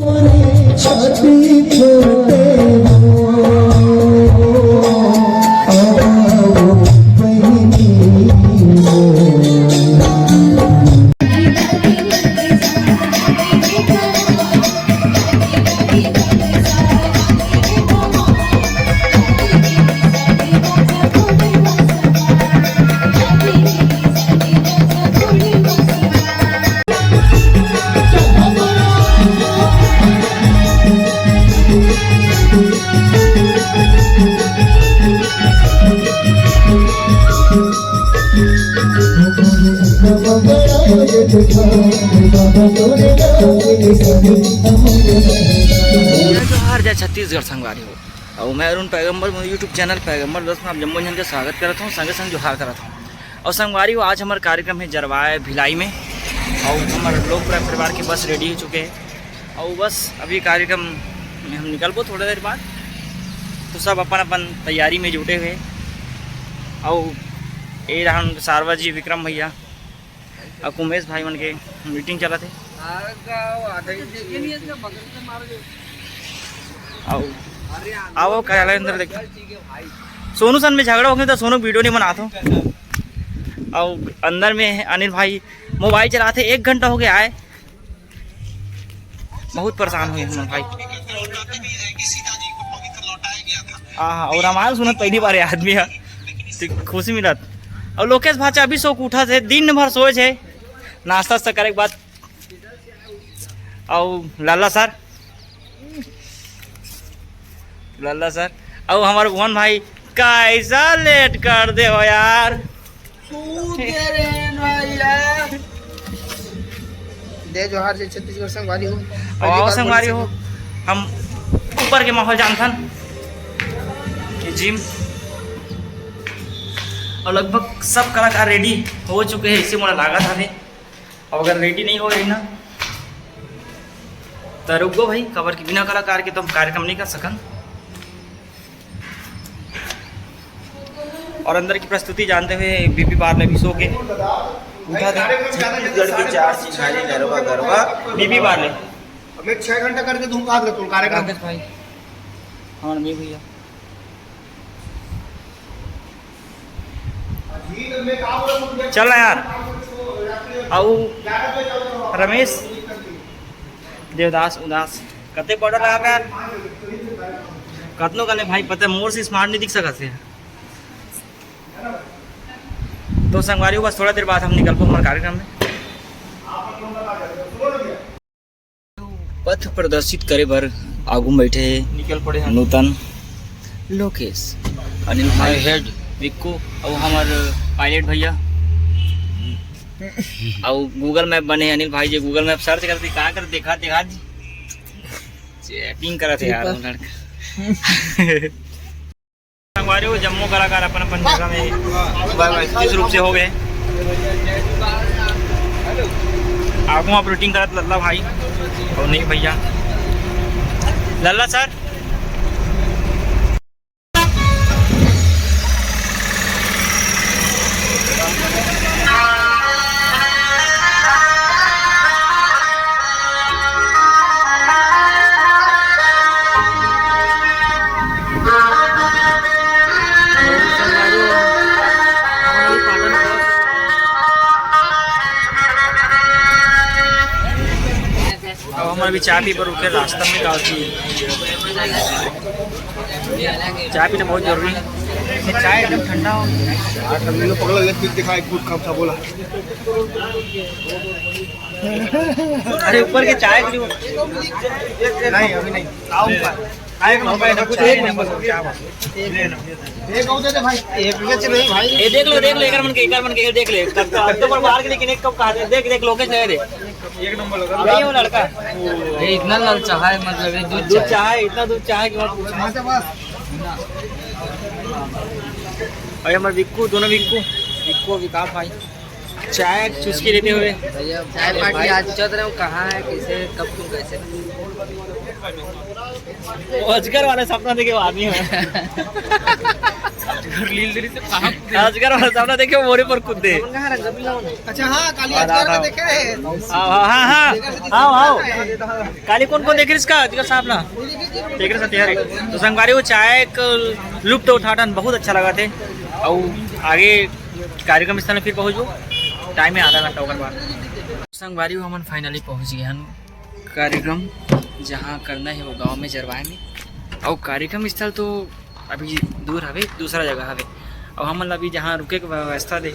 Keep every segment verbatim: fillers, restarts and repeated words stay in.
जय जोहार, जय छत्तीसगढ़ संगवारी हो। अउ मैं अरुण पैगंबर, मोर YouTube चैनल पैगंबर दोस्त में आप जम्मो झन के स्वागत करत हूँ, संगे संग जोहार करत हूँ। अउ संगवारी हो, आज हमर कार्यक्रम है जरवाए भिलाई में, अउ हमर लोक प्रिय परिवार के बस रेडी हो चुके हैं। अउ बस अभी कार्यक्रम में हम निकलबो थोड़ा देर बाद, तो सब अपन अपन तैयारी में जुटे हुए। अउ ए रहन सारवा जी, विक्रम भैया, अउ कुमेश भाई मन के मीटिंग चलत हे। अउ आओ कार्यालय अंदर देख। सोनू सन में झगड़ा होगे तो सोनू वीडियो नहीं बनात हो। अउ अंदर में अनिल भाई मोबाइल चलाते, एक घंटा हो गया आए, बहुत परेशान हुए हम भाई। हाँ, अउ रामायण सुनत पहली बार ये आदमी है, तो खुशी मिलत। अउ लोकेश भाचा अभी सो के उठा थे, दिन भर सोए थे, नाश्ता वास्ता करे के बाद। अउ लल्ला सर, लल्ला सर, अउ हमारे भुवन भाई, कैसा लेट कर दे हो यार। सूत गए रे भाई यार। जय जोहार, जय छत्तीसगढ़ संगवारी हो। अउ संगवारी हो, हम ऊपर के माहौल जानथन कि जिम अउ लगभग सब कलाकार रेडी हो चुके हैं, ऐसे मोला लागत हवे। अब अगर रेडी नहीं हो रही ना, तो रुक गो भाई, काबर कि बिना कलाकार के तो हम कार्यक्रम नहीं कर सकन। अउ अंदर की प्रस्तुति जानते हुए बीपी पार्ले भी सो के उठा थे। छत्तीसगढ़ के चार सिंहारी नरवा गरवा। बीपी पार्ले। अब मैं छह घंटा करके दूंगा आज का कार्यक्रम। राकेश भाई, हाँ, नहीं भैया। चल ना यार। अउ रमेश देवदास उदास कते बॉर्डर लगा यार। कतनो कने भाई, पता मोर से स्मार्ट नहीं दिख सकत हे। तो संगवारी हो, बस थोड़ा देर बाद हम निकलबो हमारे कार्यक्रम में। पथ प्रदर्शित करे बर आगू में बैठे हे निकल पड़े हैं। नूतन, लोकेश, अनिल भाई, हेड, विक्कू, अउ हमर पायलट भैया। अउ Google Map बने हे अनिल भाई जी, Google Map सर्च करते का कर देखा देखा जी। चैटिंग करत हे यार वो लड़का। संगवारी हो, जम्मो कलाकार अपन अपन जगह में बाय बाय। निश्चित रूप से हो गए। आगू आप रूटिंग करत लल्ला भाई अउ नहीं भैया, लल्ला सर। अब हमन अभी चाय पी बर रुके रास्ता में, का होती है? चाय पीना बहुत जरूरी है। ये चाय एकदम ठंडा हो। यार, ठंडी में पगला लग दिखाई, कूद खाम था बोला। अरे, ऊपर के चाय पी लो। नहीं, अभी नहीं। आओ ऊपर। आए को ऊपर, कुछ एक नंबर, क्या बात है। एक और दे दे भाई। एक बेच रही भाई। ये देख लो, देख लो, एकर मन के, एकर मन के, ये देख ले। कब तो, अब तो पर बाहर के, लेकिन एक कप कहा दे, देख, देख, लोकेश है रे। एक नंबर लगा। अबे वो लड़का। ये इतना ललचाहा है, मतलब, ये दूध दूध चाहे। चाहे, इतना दूध चाहे कि मत पूछो। बस। अरे हमारे विक्कू, दोनों विक्कू, विक्कू और विकास भाई। चाय चुस्की लेते हुए। भैया, चाय पार्टी आज चल रहे हो, कहाँ है, कैसे, कब तुम कैसे? वो अजगर वाला सपना देखे वो आदमी है। अजगर वाला सामना देखे, मोरे पर कूद दे। अच्छा, हाँ, काली अजगर में देखे रहे। हाँ, हाँ, हाँ, हाँ। आओ, आओ। काली कौन कौन देखे इसका? अजगर सामना। देख रहे सत्यारी। तो संगवारी, वो चाय एक लुप्त उठाटन बहुत अच्छा लगा थे। और आगे कार्यक्रम स्थल में फिर पहुँचबो। टाइम है आधा घंटा ओकर बाद। संगवारी, वो हमन finally पहुँच गए हन कार्यक्रम, जहाँ करना है वो गांव में, जरवाए में। और कार्यक्रम स्थल तो अभी दूर हवे, दूसरा जगह हवे। अब हमन ला अभी जहाँ रुके के व्यवस्था दे,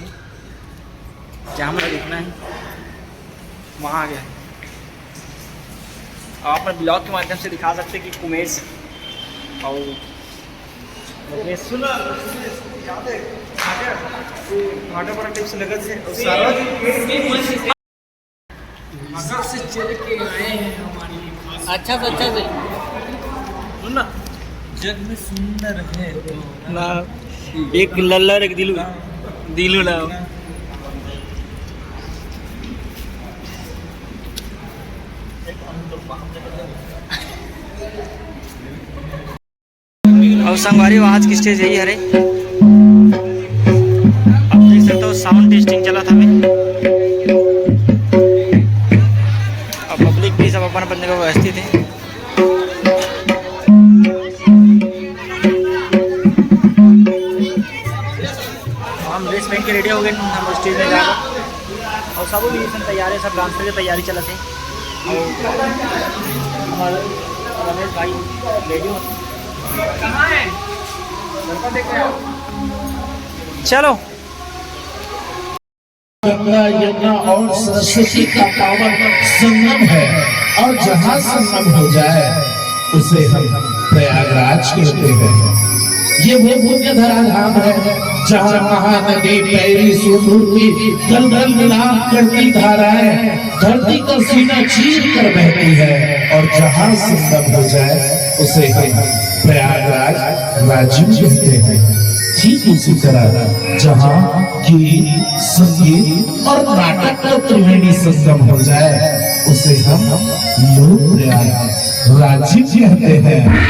जहाँ हमन ला रुकना है, वहाँ आ गया है। और आप मन vlog के माध्यम से दिखा सकते कि कुमेश और मुकेश सुना, याद है? आ गया। तो भाटा भाटा टाइप से लगत है। और सारा दिन अच्छा से चल के आए हैं हमारे लिए खास। अच्छा से, अच्छा से। सुन ना। जग में सुंदर है तो ना, एक लल्लर, एक दिलू, दिलू ना। अउ संगवारी हो, आज के stage यही हरे। आप देख सकते हो, sound testing चलत हवे। अब public भी सब अपन अपन जगह व्यवस्थित है। हम dress पहन के ready हो गए, हम stage में जाएगा। और सब भी इसमें तैयार है, सब dancer की तैयारी चलत है। और हमारे रमेश भाई ready हो। चलो। गंगा, यमुना और सरस्वती का पावन संगम है, और जहाँ संगम हो जाए, उसे हम प्रयागराज कहते हैं। ये वो पुण्य धरा धाम है, जहाँ महानदी पैरी सोंढूर की गल गल गुलाब करती धाराएं धरती का सीना चीर कर बहती है, और जहाँ संगम हो जाए, उसे हम प्रयागराज राजिम कहते हैं। ठीक उसी तरह जहाँ गीत, संगीत और नाटक का त्रिवेणी संगम हो जाए, उसे हम लोक प्रयाग राजिम कहते हैं।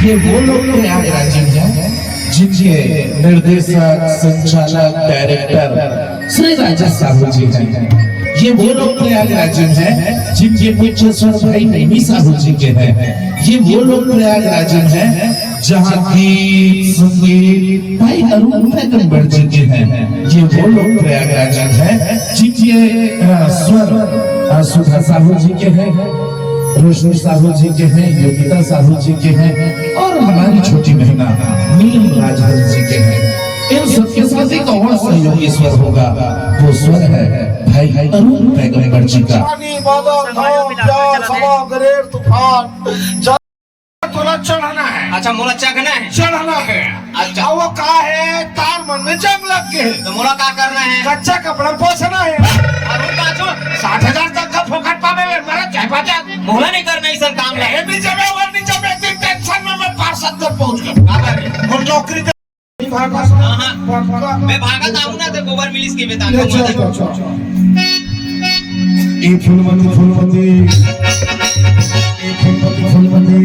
ये वो लोक प्रयाग राजिम है, जिनके निर्देशक, संचालक, डायरेक्टर श्री राजेश साहू जी हैं। ये वो लोक प्रयाग राजिम है, जिनके मुख्य स्वर भाई नैनी साहू जी के हैं। ये वो लोक प्रयाग राजिम है, जहाँ गीत, संगीत भाई अरुण पैगंबर जी के हैं। ये वो लोक प्रयाग राजिम है, जिनके, अ, स्वर, अ, सुधा साहू जी के हैं, रोशनी साहू जी के हैं, योगिता साहू जी के हैं, और हमारी छोटी बहना नीलम राजहंस जी के हैं। इन सबके साथ एक और सहयोगी स्वर होगा, वो स्वर है भाई अरुण पैगंबर जी का। पानी, बादाम, धान, प्याज, हवा, गरेर, तूफान, जा-, तोला चढ़ना है। अच्छा, मोला चघना है। चढ़ना है। अच्छा। अब वो का है, तार मन में जंग लग गए। तो मोला का करना है? कच्चा कपड़ा पोंछना है। अरुण पाछू। साठ हजार तक का फोकट पावे में मरत जाए पाछा। मोला नहीं करना इसन काम ला। ये नहीं जमे, वो नहीं जमे, इतनी tension में मैं पार्षद तक पहुंच गया। का करे? वो नौकरी हाँ, हाँ। मैं भागत आहूँ ना, तो गोबर मिलिस के बेटा। ले, चल, चल, चल, चल। ए फूलमती, फूलमती, ए फूलमती, फूलमती।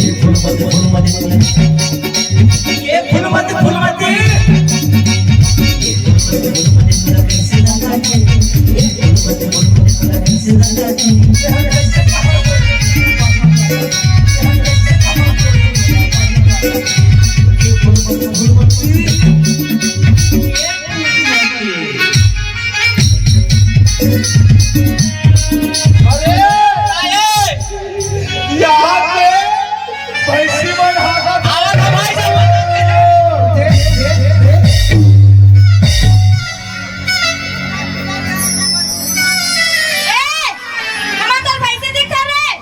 ए फूलमती, फूलमती। ये फूलमती, फूलमती। अरे! यहाँ पे भैंसी मन हाका था। आवा था भाई साहब। ए, हमन तोर भैंसी दिखता रे।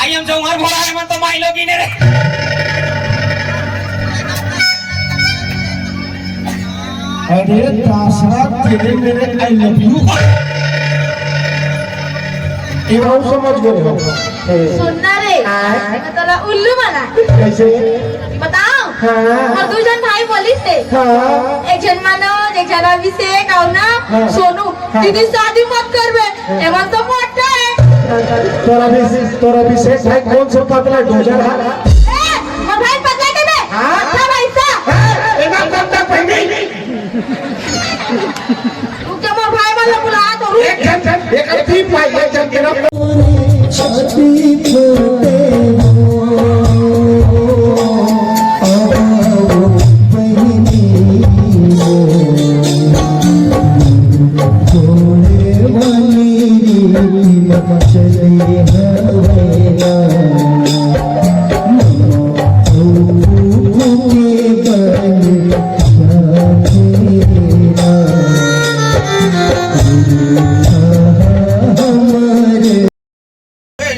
आई हम जौहर भोला रे, मन तो माई लोगी ने रे। अरे तासरा, तेरे मेरे I love you। ये बहुत समझ गए हो। सुनना रे, आय। मैं तोला उल्लू बना। कैसे? बताओ। हाँ। अउ दू झन भाई बोलिस हे। हाँ। एक झन मनोज, एक झन अभिषेक, अउ ना हाँ। सोनू। हाँ। दीदी शादी मत करबे, हाँ। एमन तो मोटा हे। तोर अभिषेक, तोर अभिषेक भाई कोन से पतला डोजर हे? ए, मोर भाई पतला के बे? हाँ। अच्छा भाई सा। ए, एमन कब तक पहनी? रुक जा, मोर भाई वाला बुला तो रुक। एक झन, एक झन, एक झन के ना। छाती फूटे हो, आओ बहिनी हो, जोड़े वाली रीत चली हवैया।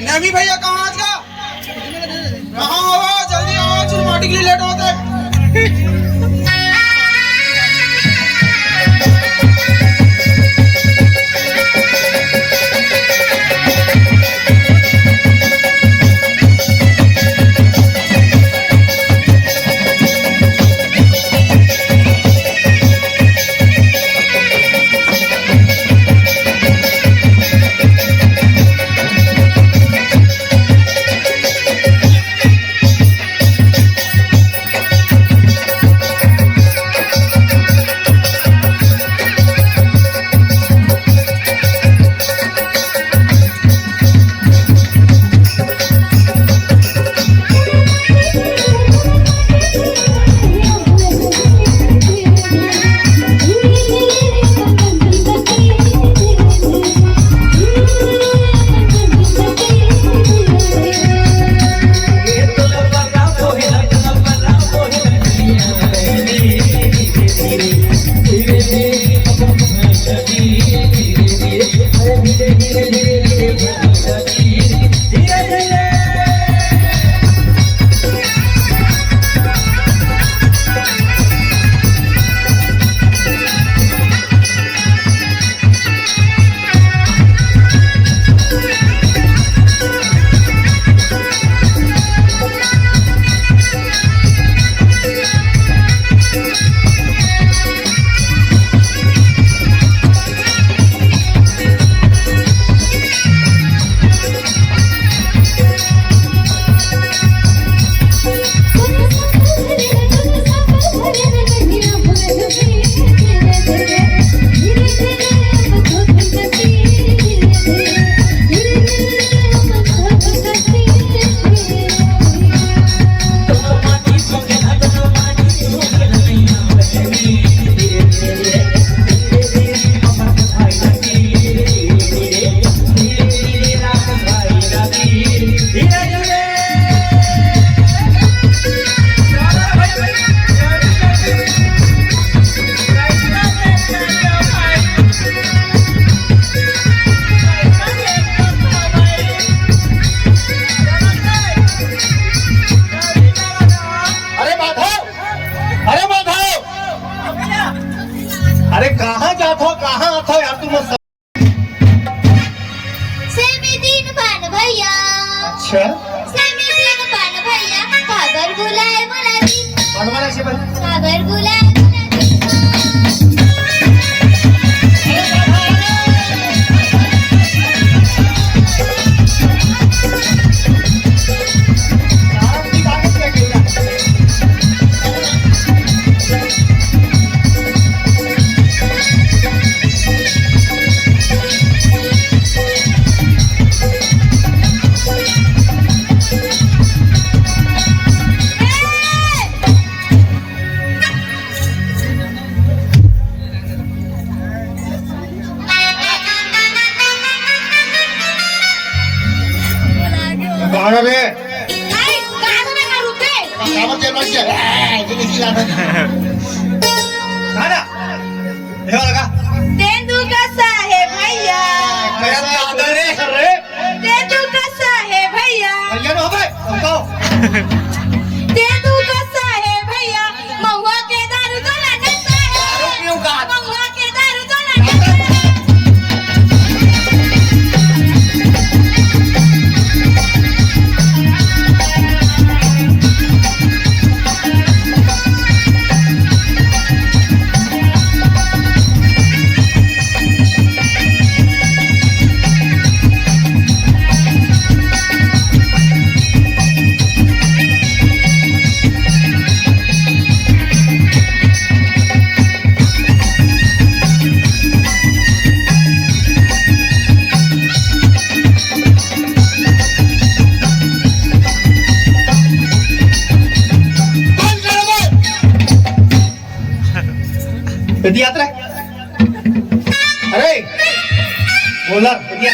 नमी भैया कहाँ आज का? कहाँ हो? जल्दी आओ, चुन माटी के लिए लेट होते। अरे माधव, अरे माधव, अरे कहाँ जात हो, कहाँ आत हो यार तुम? सेमी तीन पान भैया। अच्छा। सेमी तीन पान भैया, काबर बुलाए मोला जी? कौन वाला से बन? काबर बुलाए मोला जी? गाना रे। नहीं, गाना में ना रुके। काबर के मत जा। ए, ये किसी गाना। गाना। ये वाला गा। तेंदू कसा है भैया। मेरा दादा रे। रे। तेंदू कसा है भैया। भैया नो भाई, तुमको। तेंदू कसा है भैया। महुआ के दारू तो ना नशा है। दारू पीऊ का? महुआ के दारू तो ना नशा है। दिया तेरा। अरे, बोला, दिया।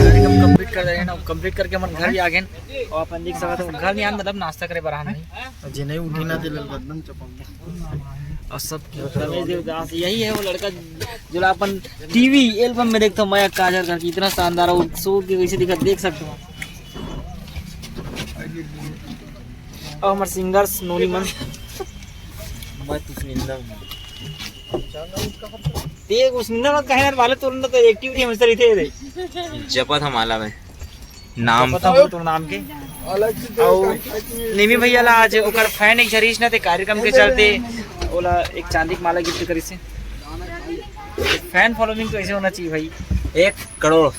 कार्यक्रम कंप्लीट कर दे रहे हैं ना, कंप्लीट करके हमन घर भी आ गए हैं। और अपन देख सकते हो घर नहीं आन, मतलब नाश्ता करे बर आन नहीं। जे नहीं उठी ना, दिल बदनाम चपक। और सब रमेश देवदास यही है वो लड़का जो अपन टीवी एल्बम में देखता हूँ, मया काजर करके इतना शानदार है वो शो के वैसे दिखा, देख सकते हो। और हमारे सिंगर्स नोनी मन। मैं तो सुनिंदा हूँ। ते कुछ सुनिंदा मत कहे यार, वाले तुरंत तो एक्टिविटी हमेशा रहते हैं। जपत हम आला में नाम पता हो तो नाम के। और नेमी भैया ला आज ओकर फैन एक झरीस ना, ते कार्यक्रम के चलते ओला एक चांदी के माला गिफ्ट करिस हे। फैन फॉलोइंग तो ऐसे होना चाहिए भाई। एक करोड़।